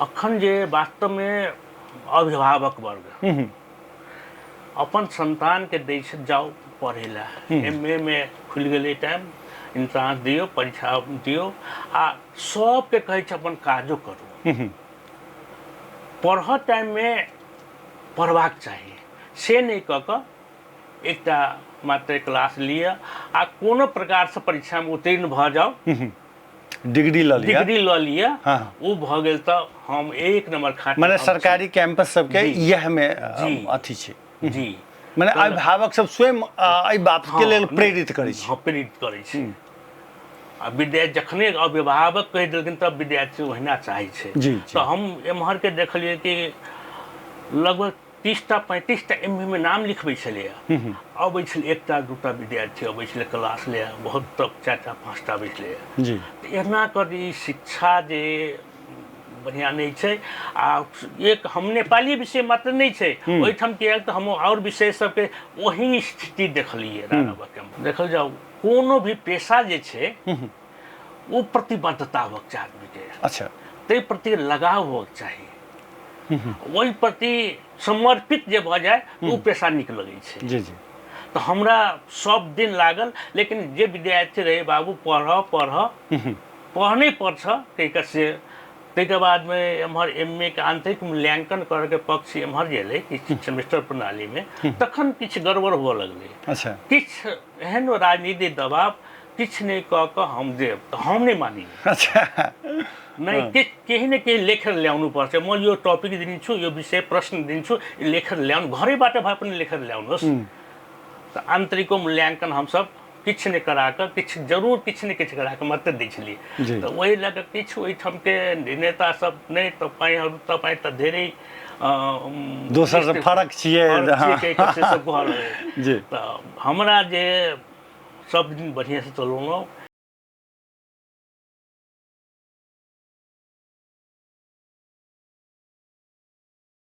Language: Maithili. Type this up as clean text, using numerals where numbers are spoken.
अखन जे वास्तवमे अभिभावक वर्ग अपन सन्तानके दै छै जाउ पढ़ै लए, एम ए मे खुलि गेलै टाइम, इन्ट्रांस दियौ, परीक्षा दियौ, आ सबके कहै छै अपन काजो करू। पढ़ऽ टाइममे पढ़बाक चाही, से नहि कऽ कऽ एकटा मात्र क्लास लिअ आ कोनो प्रकारसँ परीक्षामे उत्तीर्ण भऽ जाउ, डिग्री लऽ लिअ, डिग्री लऽ लिअ। ओ भऽ गेल तऽ हम एक नंबर खाट। मने सरकारी कैंपस सबके इएह मे अथी छै। जी। मने अभिभावक सब स्वयं एहि बात के लेल प्रेरित करै छै। हँ, प्रेरित करै छै। आ विद्यार्थी जखने अभिभावक कहि देलखिन तब विद्यार्थी ओहिना चाहै छै। तऽ हम एम्हरके देखलियै कि लगभग 30टा 35टा एम ए मे नाम लिखबै छलैए, अबै छलै एकटा दूटा विद्यार्थी अबै छलै क्लास ले, बहुत तब 4टा 5टा अबै छलैए। तऽ एना कऽ ई शिक्षा जे बढ़िआँ नहि छै। आ एक हम नेपाली विषय मात्र नहि छै ओहिठाम, किएक तऽ हम आओर विषय सबके ओही स्थिति देखलियै। राणाबाके देखल जाउ, कोनो भी पेशा जे छै ओ प्रतिबद्धता होबक चाही आदमीके। ताहि प्रति लगाव होबक चाही, ओहि प्रति समर्पित जे भऽ जाय ओ पेशा नीक लगै छै। जी जी। तऽ हमरा सब दिन लागल, लेकिन जे विद्यार्थी रहे बाबू पढ़ऽ पढ़ऽ पढ़ने पढ़ ताहिके से ताहिके बादमे एम्हर एम ए के आंतरिक मूल्यांकन करऽके पक्ष एम्हर जे एलै किछु सेमेस्टर प्रणालीमे, तखन किछु गड़बड़ हुअ लगलै। किछु एहन राजनीतिक दबाव किछु नहि कऽ कऽ हम देब तऽ हम नहि मानी। नहि, केही न केही लेखेर ल्याउनु पर्छ, म यो टपिक दिन्छु, यो विषय प्रश्न दिन्छु, लेखेर ल्याउनु, घरैबाट भए पनि लेखेर ल्याउनुहोस्। तऽ आन्तरिको मूल्याङ्कन हमसब किछु नहि करा कऽ, किछु जरूर किछु ने किछु करा कऽ मात्र दै छलियै। तऽ ओहि लऽ कऽ किछु ओहिठामके नेता सब नहि तपाईँहरू तपाईँ तऽ धेरै दोसरसँ फरक छियै से सब कहऽ लगलै। तऽ हमरा जे सब दिन बढ़िआँसँ चलौलहुँ।